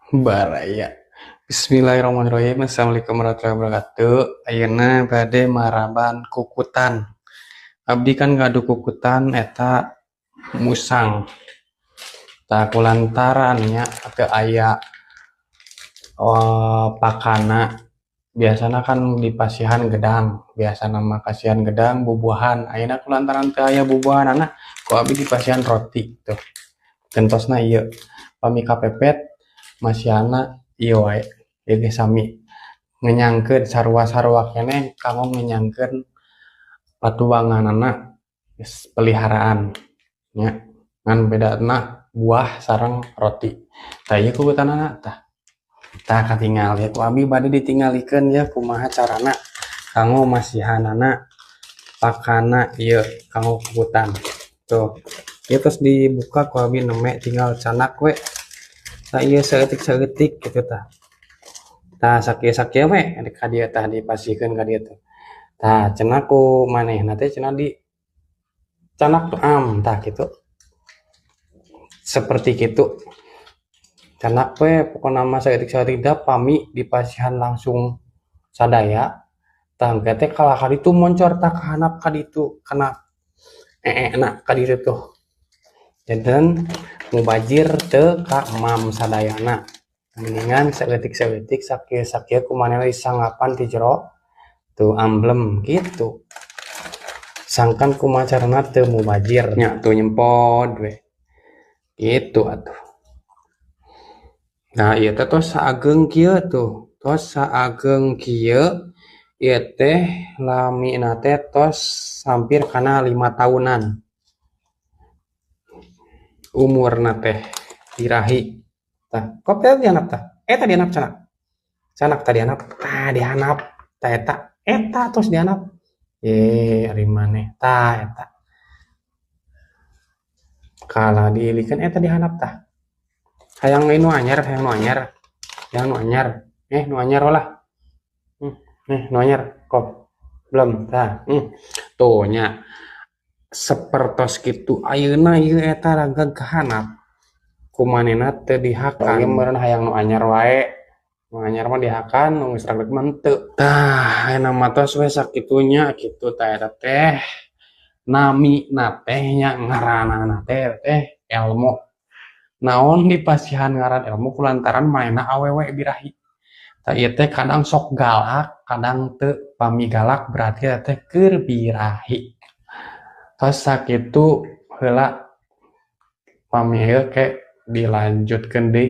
Baraya. Bismillahirrahmanirrahim. Assalamualaikum warahmatullahi wabarakatuh. Ayeuna bade maraban kukutan. Abdi kan gaduh kukutan eta musang. Tah, kulantaran nya teu aya pakana, biasana kan dipasihan gedang, biasana mah kasihan gedang, bubuahan. Ayeuna kulantaran teu aya bubuahanana, ku abdi dipasihan roti tuh. Gentosna ieu. Pami kapepet masihana ieu wae, ieu ge sami ngenyangkeun, sarua-sarua keneh kanggo ngenyangkeun patuanganana peliharaan nya, ngan bedana buah sareng roti. Tah, ieu kukutanana tah. Tah, katingal ya ku abi bade ditingalikeun ya kumaha carana kanggo masihanana pakana ieu kanggo kukutan. Tuh, ieu tos dibuka ku abi nembe, tinggal candak we. Tah, ieu saeutik-saeutik kitu tah. Tah, sakieu-sakieu we ka dieu tah, dipasihkeun ka dieu tuh. Tah, cenah ku manehna teh cenah di candak tuh am tah kitu. Seperti kitu. Candak we pokona mah saeutik-saeutik, da pami dipasihan langsung sadaya tah engke teh kalah ka ditu moncor tah ka handap ka ditu, kana eekna ka ditu tuh. Janten mubajir teu kaemam sadayana. Mendingan saeutik-saeutik, sakieu-sakieu ku manehna disanggapan ti jero tuh amblem kitu. Sangkan kumaha carana teu mubajir nya, tuh nyempod we. Kitu atuh. Nah, ieu teh tos saageng kieu tuh. Tos saageng kieu ieu teh lamina teh tos hampir kana 5 tahunan. Umurna teh birahi. Tah, kop teh dihandap tah. Eta dihandap candak. Candak tah dihandap. Tah, dihandap. Tah, eta. Eta tos dihandap. Eh, ari maneh tah eta. Kalah diilikeun eta dihandap tah. Hayang nu anyar, hayang nu anyar. Hayang nu anyar. Eh, nu anyar lah. Nih nu anyar, kop. Belum tah. Tuh nya. Sapertos kitu ayeuna ieu eta ragag ka handap. Ku manehna teu dihakan. Ieu meureun hayang nu anyar wae. Nu anyar mah dihakan, nu geus ragag mah henteu. Tah, ayeuna mah tos we sakitunya kitu tah eta teh. Namina teh nya, ngaranna teh teh Elmo. Naon dipasihan ngaran Elmo? Kulantaran manehna awewe birahi. Tah, ieu teh kadang sok galak, kadang teu. Pami galak berarti eta teh keur birahi. Tos sakitu heula, pami ieu ke dilanjutkeun deui.